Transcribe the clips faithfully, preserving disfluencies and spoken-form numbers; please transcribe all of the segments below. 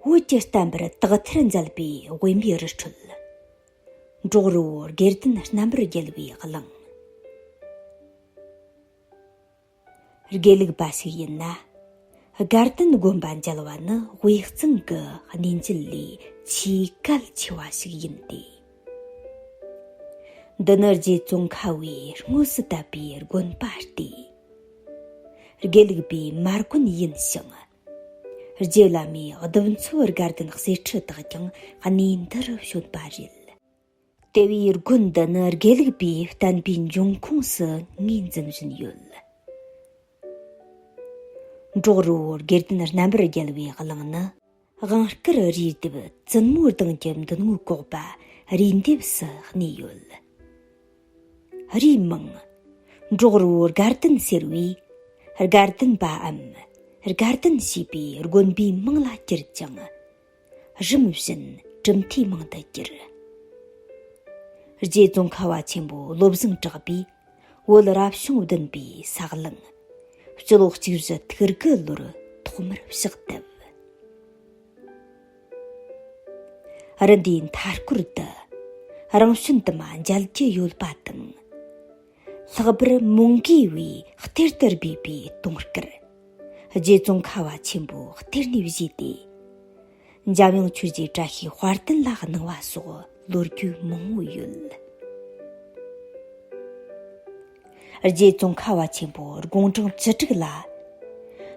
བོད་ཀྱི་བསྟན་པར་དག་ཐེར་མཛད་པའི་དབེན་པའི་རི་ཁྲོད། འབྲོག་རི་བོ་དགེ་ལྡན་རྣམ་པར་རྒྱལ་བའི་གླིང་། དགེ་ལུགས་པ་ཞིག་ཡིན་ན། དགའ་ལྡན་དགོན་པ་མཇལ་བ་ནི་དབུས་གཙང་གི་གནས་མཇལ་ལས་ཆེས་གལ་ཆེ་བ་ཞིག་ཡིན་ཏེ། འདི་ནི་རྗེ་ཙོང་ཁ་བས་དངོས་སུ་བཏབ་པའི་དགོན་པ་སྟེ། དགེ་ལུགས་པའི་མ་དགོན་ཡིན་ཞིང་། རྗེ་བླ་མའི་གདུབ་མཚོ་དགའ་ལྡན་གསེར་ཁྲི་དག་ཀྱང་གནས་འདིར་བྱོན་པ་རེད། དེ་བས་དགོན་འདི་ནི་དགེ་ལུགས་པའི་བསྟན་པའི་འབྱུང་ཁུངས་སུ་ངོས་འཛིན་བཞིན་ཡོད། འབྲོག་རི་བོ་དགེ་ལྡན་རྣམ་པར་རྒྱལ་བའི་གླིང་ནི། དབང་བསྐུར་རུས་སྡེབ་བཙུན་མོའི་གདུང་གི་མདུན་ངོས་བཀོག་པ་རུས་འདེབས་སུ་གནས་ཡོད། རུས་མིང་། འབྲོག་རི་བོ་དགའ་ལྡན་ཟེར་བས། དགའ་ལྡན་པའམ། དགའ་ལྡན་ཞེས་པའི་དགོན་པའི་མིང་ལ་གྱུར་ཅིང་། རིམ་བཞིན་གྲུབ་མཐའི་མིང་དུ་གྱུར། རྗེ་ཙོང་ཁ་བ་ཆེན་པོ་བློ་བཟང་གྲགས་པས། བོད་རབ་བྱུང་བདུན་པའི་ས་གླང་། སྤྱི་ལོ་གཅིག་བཞི་ཐིག་དགུ་ལོར་ཐོག་མར་ཕྱག་བཏབ། རི་འདིའི་མཐའ་སྐོར་དུ། རང་བྱོན་དུ་མ་མཇལ་རྒྱུ་ཡོད་པ་དང་། ལྷག་པར་མོའུ་འགལ་བས་གཏེར་དུ་སྦས་པའི་དུང་དཀར། རྗེ་ཙོང་ཁ་བ་ཆེན་པོའི་གཏེར་ནས་བཞེས་ཏེ། འཇམ་དབྱངས་ཆོས་རྗེ་བཀྲ་ཤིས་དཔལ་ལྡན་ལ་གནང་བ་སོགས་ལོ་རྒྱུས་མང་བོ་ཡོད། རྗེ་ཙོང་ཁ་བ་ཆེན་པོ་དགུང་གྲངས་བཅུ་དྲུག་ལ།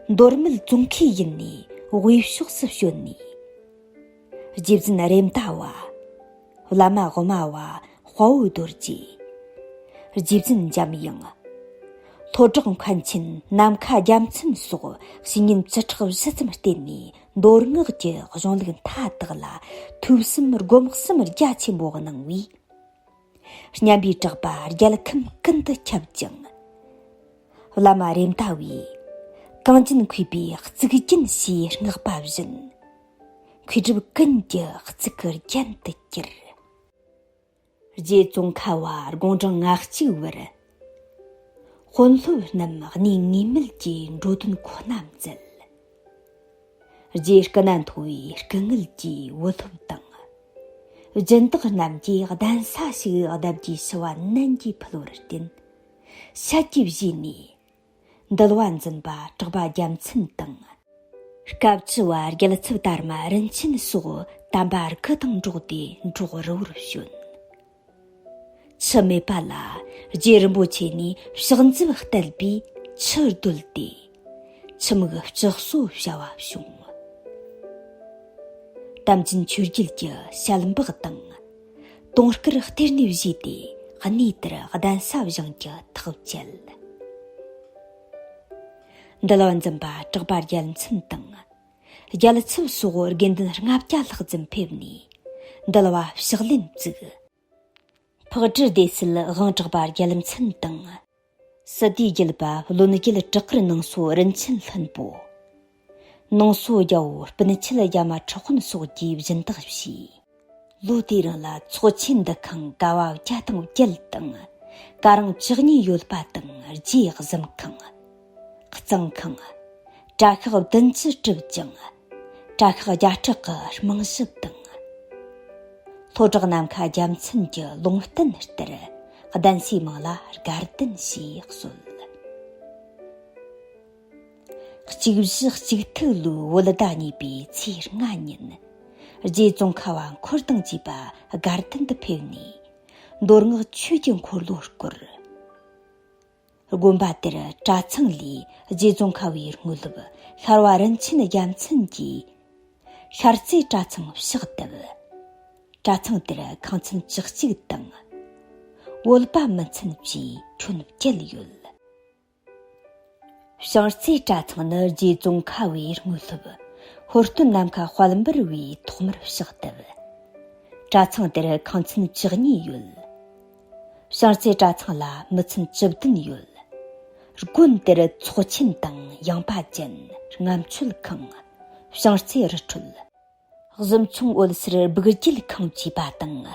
མདོ་སྨད་ཙོང་ཁའི་ཡུལ་ནས་དབུས་ཕྱོགས་སུ་བྱོན་ནས། རྗེ་བཙུན་རེད་མདའ་བ། བླ་མ་དབུ་མ་བ་དཔའ་བོ་རྡོ་རྗེ། རྗེ་བཙུན་འཇམ་དབྱངས། ལྷོ་བྲག་མཁན་ཆེན་ནམ་མཁའ་རྒྱལ་མཚན་སོགས་བཤེས་གཉེན་བཅུ་ཕྲག་བཞི་ཙམ་བསྟེན་ནས། མདོ་སྔགས་ཀྱི་གཞུང་ལུགས་མཐའ་དག་ལ་ཐོས་བསམ་སྒོམ་གསུམ་རྒྱ་ཆེན་པོ་གནང་བས། སྙན་པའི་གྲགས་པ་རྒྱལ་ཁམས་ཀུན་ཏུ་ཁྱབ་ཅིང་། བླ་མ་རེད་མདའ་བས། གངས་ཅན་མཁས་པའི་གཙུག་རྒྱན་ཞེས་བསྔགས་པ་བཞིན། མཁས་གྲུབ་ཀུན་གྱི་གཙུག་གི་རྒྱན་དུ་གྱུར། རྗེ་ཙོང་ཁ་བ་དགུང་གྲངས་ང་གཅིག་བར། དཔོན་སློབ་རྣམས་གནས་ངེས་མེད་ཀྱི་འགྲོ་དོན་ཁོ་ན་མཛད། རྗེ་སྐུ་ན་མཐོ་བའི་སྐུ་ངལ་གྱིས་བུ་སློབ་དང་། སྦྱིན་བདག་རྣམས་ཀྱིས་གདན་ས་ཞིག་བརྡབ་རྒྱུའི་ཞུ་བ་ནན་གྱིས་ཕུལ་བར་བརྟེན། ཞལ་གྱིས་བཞེས་ནས། འདུལ་བ་འཛིན་པ་གྲགས་པ་རྒྱལ་མཚན་དང་། སྐབས་བཅུ་བ་རྒྱལ་ཚབ་དར་མ་རིན་ཆེན་སོགས་དམ་པ་དགུ་དང་འགྲོགས་ཏེ་འབྲོག་རི་བོར་བྱོན། ཆུ་མེད་པ་ལ་རྗེ་རིན་པོ་ཆེ་ནས་ཕྱག་མཛུབ་གཏད་པས་ཆུ་རྡོལ་ཏེ། ཆུ་མིག་སྤྱི་གསོ་བྱ་བ་བྱུང་། དམ་ཅན་ཆོས་རྒྱལ་གྱི་ཞལ་འབག་དང་། དུང་དཀར་གཏེར་ནས་བཞེས་ཏེ་གནས་དེར་གདན་ས་བཞེངས་ཀྱི་ཐག་བཅད། འདུལ་བ་འཛིན་པ་གྲགས་པ་རྒྱལ་མཚན་དང་། རྒྱལ་ཚབ་སོགས་དགེ་འདུན་ལྔ་བརྒྱ་ལྷག་ཙམ་ཕེབས་ནས་འདུལ་བ་ཕྱག་ལེན་བཙུགས། ཕག་གྲུ་སྡེ་སྲིད་དབང་གྲགས་པ་རྒྱལ་མཚན་དང་། སི་ཏའི་རྒྱལ་པ་བློན་རྒྱལ་བྲག་དཀར་ནང་སོ་རིན་ཆེན་ལྷུན་པོ། ནང་སོ་རྒྱལ་པོ་སྤུན་མཆེད་རྒྱ་མ་ཁྲི་དཔོན་སོགས་ཀྱིས་སྦྱིན་བདག་བྱས། ལོ་དེའི་རིང་ལ་ཚོགས་ཆེན་འདུ་ཁང་ཀ་བ་བརྒྱ་དང་བརྒྱད་དང་། ཀ་རིང་བཅུ་གཉིས་ཡོད་པ་དང་རྗེ་གཟིམ་ཁང་། གཙང་ཁང་། གྲྭ་ཤག་བདུན་ཅུ་གྲུབ་ཅིང་། གྲྭ་ཤག་བརྒྱ་ཕྲག་གི་རྨང་གཞི་དང་། ལྷོ་བྲག་ནམ་མཁའ་རྒྱལ་མཚན་གྱི་ལུང་བསྟན་ལྟར་གདན་སའི་མིང་ལ་དགའ་ལྡན་ཞེས་གསོལ། གཅིག་བཞི་གཅིག་ཐིག་ལོའི་བོད་ཟླ་གཉིས་པའི་ཚེས་ལྔ་ཉིན། རྗེ་ཙོང་ཁ་བ་འཁོར་དང་བཅས་པ་དགའ་ལྡན་དུ་ཕེབས་ནས། མདོ་སྔགས་ཆོས་ཀྱི་འཁོར་ལོ་བསྐོར། དགོན་པ་དེར་གྲྭ་ཚང་ལས་རྗེ་ཙོང་ཁ་བའི་དངོས་སློབ་ཤར་བ་རིན་ཆེན་རྒྱལ་མཚན་གྱིས་ཤར་རྩེ་གྲྭ་ཚང་ཕྱག་བཏབ། གྲྭ་ཚང་དེར་ཁང་ཚན་བཅུ་གཅིག་དང་། བོད་པ་མི་ཚན་བཅས་ཁྱོན་བརྒྱད་ཡོད། བྱང་རྩེ་གྲྭ་ཚང་ནི་རྗེ་ཙོང་ཁ་བའི་དངོས་སློབ་ཧོར་སྟོན་ནམ་མཁའ་དཔལ་འབར་བས་ཐོག་མར་ཕྱག་བཏབ། གྲྭ་ཚང་དེར་ཁང་ཚན་བཅུ་གཉིས་ཡོད། བྱང་རྩེ་གྲྭ་ཚང་ལ་མི་ཚན་བཅུ་བདུན་ཡོད། དགོན་དེར་ཚོགས་ཆེན་དང་ཡངས་པ་ཅན་རྔམ་མཆོད་ཁང་། བྱང་རྩེ་རི་ཁྲོད། གཟིམ་ཆུང་འོད་ཟེར་སྦུག་རྒྱུད་ཁང་བཅས་པ་དང་།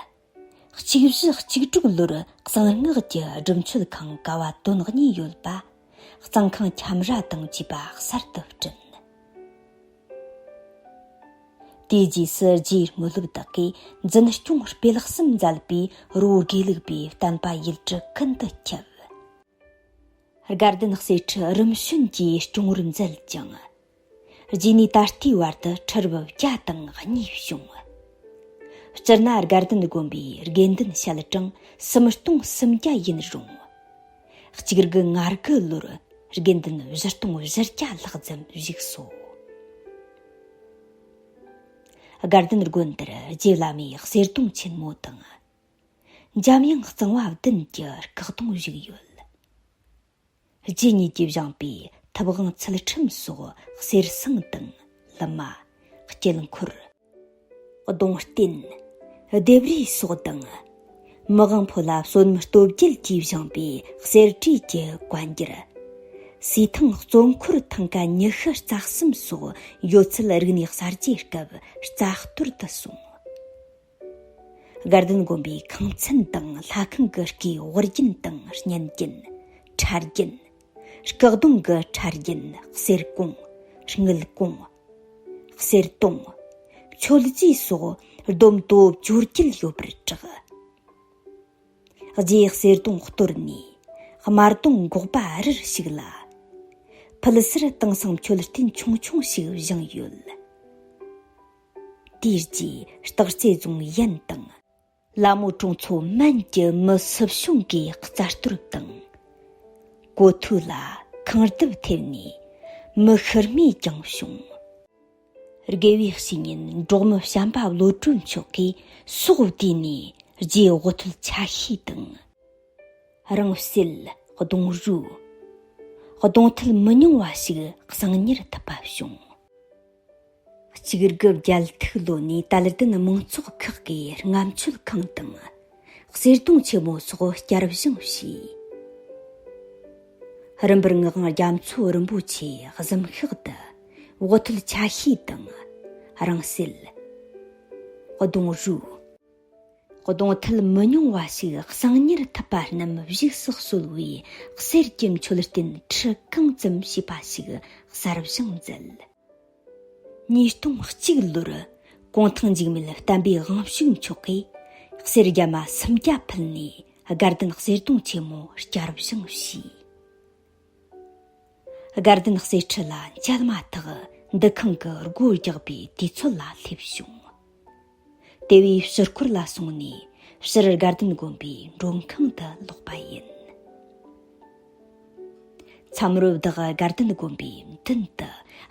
གཅིག་བཞི་གཅིག་དྲུག་ལོར་གསང་སྔགས་ཀྱི་སྒྲུབ་མཆོད་ཁང་ཀ་བ་དོན་གཉིས་ཡོད་པ། གཙང་ཁང་ཁྱམས་ར་དང་བཅས་པ་གསར་དུ་བསྐྲུན། དེའི་རྗེས་སུ་རྗེ་དངོས་སློབ་དག་གིས་འཛིན་སྐྱོང་སྤེལ་གསུམ་མཛད་པའི་རོ་དགེ་ལུགས་པའི་བསྟན་པ་ཡུལ་གྲུ་ཀུན་ཏུ་ཁྱབ། དགའ་ལྡན་གསེར་ཁྲི་རིམ་བྱོན་གྱིས་སྐྱོང་བར་མཛད་ཅིང་། རྗེས་ནས་ད་ལྟའི་བར་དུ་ཁྲི་རབས་བརྒྱ་དང་གཉིས་བྱུང་། སྤྱིར་ན་དགའ་ལྡན་དགོན་པའི་དགེ་འདུན་ཞལ་གྲངས་སུམ་སྟོང་སུམ་བརྒྱ་ཡིན་རུང་། གཅིག་དགུ་ང་དགུ་ལོར་དགེ་འདུན་བཞི་སྟོང་བཞི་བརྒྱ་ལྷག་ཙམ་བཞུགས་སོ། དགའ་ལྡན་དགོན་འདིར་རྗེ་བླ་མའི་གསེར་གདུང་ཆེན་མོ་དང་། འཇམ་དབྱངས་གཙང་བ་བདུན་གྱི་སྐུ་གདུང་བཞུགས་ཡོད། རྗེ་ཉིད་ཀྱིས་བཞེངས་པའི་ཐུབ་དབང་ཚུལ་ཁྲིམས་སོགས་གསེར་ཟངས་དང་ལི་མ། དཀྱིལ་འཁོར། གདུང་རྟེན། ལྡེབས་རིས་སོགས་དང་། མི་དབང་ཕོ་ལྷ་བསོད་ནམས་སྟོབས་རྒྱལ་གྱིས་བཞེངས་པའི་གསེར་བྲིས་ཀྱི་བཀའ་འགྱུར། སིའི་ཐང་གཙོ་འཁོར་ཐང་ག་ཉི་ཤུ་རྩ་གསུམ་སོགས་ཡོད་ཚད་རིག་གནས་གསར་བརྗེའི་སྐབས་རྩ་གཏོར་དུ་སོང་། དགའ་ལྡན་དགོན་པའི་ཁང་ཚན་དང་ལྷ་ཁང་གི་སྐུའི་དབུ་རྒྱན་དང་སྙན་རྒྱན། ཕྲ་རྒྱན། སྐུ་གདུང་གི་ཕྲ་རྒྱན་གསེར་ཀོང་། དངུལ་ཀོང་། གསེར་དོང་། མཆོད་རྫས་སོགས་བསྡོམས་དོ་བཅོ་བརྒྱད་ཡོད་པར་གྲགས། རྗེས་གསེར་དོང་གཏོར་ནས་དམར་དོང་འགོག་པ་རིར་ཞིག་ལ། ཕུལ་སར་དེང་སང་མཆོད་རྟེན་ཆུང་ཆུང་ཞིག་བཞེངས་ཡོད། དེའི་རྗེས་སྟག་རྩེ་རྫོང་ཡན་དང་། ལ་མོ་གྲོང་ཚོ་མན་གྱི་མི་སུ་བྱུང་གིས་རྩ་གཏོར་དང་། གོ་ཐོས་ལ་ཁང་རྡིབ་ཐེབས་ནས་མི་ཤི་རྨས་ཀྱང་བྱུང་། དགེ་བའི་བཤེས་གཉེན་འབྲོག་མི་བྱམས་པ་བློ་གྲོས་མཆོག་གིས་སྲོག་བསྡུས་ནས་རྗེ་དབུ་ཐོད་ཆ་ཤས་དང་། རིང་བསྲེལ་གདུང་རུས། གདུང་ཐལ་མི་ཉུང་བ་ཞིག་གསང་ཉུལ་ཐུབ་པ་བྱུང་། གཅིག་དགུ་བརྒྱད་ཐིག་ལོ་ནས་དད་ལྡན་མང་ཚོགས་ཁག་གིས་རྔ་མཆོད་ཁང་དང་། གསེར་གདུང་ཆེན་མོ་སོགས་བསྐྱར་བཞེངས་བྱས། རིམ་པར་ངག་དབང་རྒྱ་མཚོ་རིན་པོ་ཆེའི་གཟིམ་ཤག་ཏུ་དབུ་ཐོད་ཆ་ཤས་དང་། རིང་བསྲེལ། གདུང་རུས། གདུང་ཐལ་མི་ཉུང་བ་ཞིག་གསང་ཉུལ་ཐུབ་པ་རྣམས་བཞུགས་སུ་གསོལ་བའི་གསེར་གྱི་མཆོད་རྟེན་ཁྲི་གང་ཙམ་བྱས་པ་ཞིག་གསར་བཞེངས་མཛད། ཉིས་སྟོང་གཅིག་ལོར་གུང་ཐང་འཇིགས་མེད་བསྟན་པའི་དབང་ཕྱུག་མཆོག་གིས་གསེར་རྒྱ་མ་སུམ་བརྒྱ་ཕུལ་ནས་དགའ་ལྡན་གསེར་གདུང་ཆེན་མོ་བསྐྱར་བཞེངས་བྱས། དགའ་ལྡན་གསེར་ཁྲི་ལ་མཇལ་མ་ཐག་འདུ་ཁང་གི་སྒོ་རྒྱག་པའི་དུས་ཚོད་ལ་སླེབས་བྱུང་། དེ་བས་ཕྱིར་འཁོར་ལ་སོང་ནས་ཕྱིར་དགའ་ལྡན་དགོན་པའི་མགྲོན་ཁང་དུ་ལོག་པ་ཡིན། མཚམས་རེ་བདག་དགའ་ལྡན་དགོན་པའི་མདུན་དུ་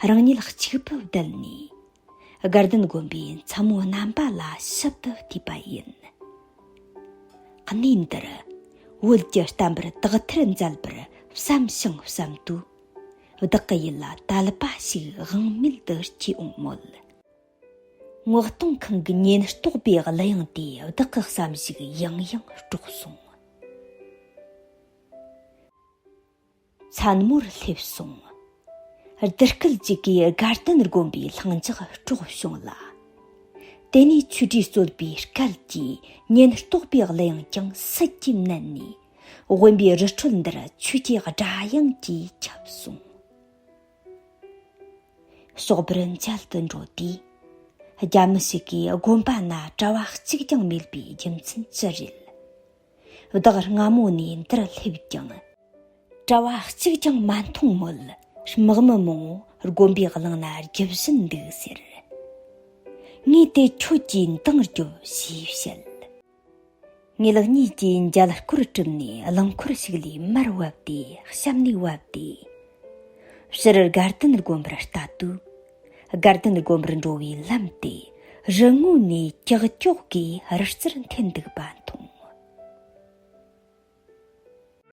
རང་ཉིད་གཅིག་པུ་བསྡད་ནས། དགའ་ལྡན་དགོན་པའི་མཚན་མོ་རྣམ་པ་ལ་ཞིབ་ཏུ་བལྟས་པ་ཡིན། གནས་འདིར་བོད་ཀྱི་བསྟན་པར་དག་ཐེར་མཛད་པར་བསམ་ཞིང་བསམ་དུས། བདག་གི་ཡིད་ལ་དད་པ་ཞིག་དབང་མེད་དུ་སྐྱེས་འོང་མོད། ངག་སྟོང་ཁང་གི་ཉེན་རྟོག་པའི་གླུ་དབྱངས་དེས་བདག་གི་བསམ་གཞིག་ཡང་ཡང་དཀྲོགས་སོང་། མཚན་མོར་སླེབས་སོང་། རྡུལ་སྐད་ཅིག་གིས་དགའ་ལྡན་དགོན་པའི་ལྷིང་འཇགས་དཀྲོགས་བྱུང་ལ། དེ་ནས་ཆོས་གྲོས་རྩོད་པའི་སྐད་ཀྱིས་ཉེན་རྟོག་པའི་གླུ་དབྱངས་ཀྱང་སད་ཀྱིས་མནན་ནས། དབེན་པའི་རི་ཁྲོད་འདིར་ཆོས་ཀྱི་སྒྲ་དབྱངས་ཀྱིས་ཁྱབ་སོང་། ཞོགས་པར་མཇལ་དུ་འགྲོ་དུས། རྒྱ་མི་ཞིག་གིས་དགོན་པ་ན་གྲྭ་བ་གཅིག་ཀྱང་མེད་པའི་རྒྱུ་མཚན་ཅི་རེད། བདག་སྔ་མོ་ནས་འདིར་སླེབས་ཀྱང་། གྲྭ་བ་གཅིག་ཀྱང་མ་མཐོང་མོད། དམག་མི་མང་བོ་དགོན་པའི་གླིང་ན་རྒྱུག་བཞིན་འདུག་ཟེར། ངས་དེ་ཁྱོད་ཀྱིས་འདང་རྒྱོབ་ཞེས་བཤད། ངེད་གཉིས་ཀྱིས་མཇལ་སྐོར་གྲུབ་ནས་རླངས་འཁོར་ཞིག་ལས་མར་བབས་ཏེ་གཤམ་ནས་བབས་ཏེ། ཕྱིར་དགའ་ལྡན་དགོན་པར་ལྟ་དུས། དགའ་ལྡན་དགོན་པར་འགྲོ་བའི་ལམ་དེ་རི་ངོས་ནས་ཀྱག་ཀྱོག་གིས་རི་རྩར་འཐེན་འདུག་པ་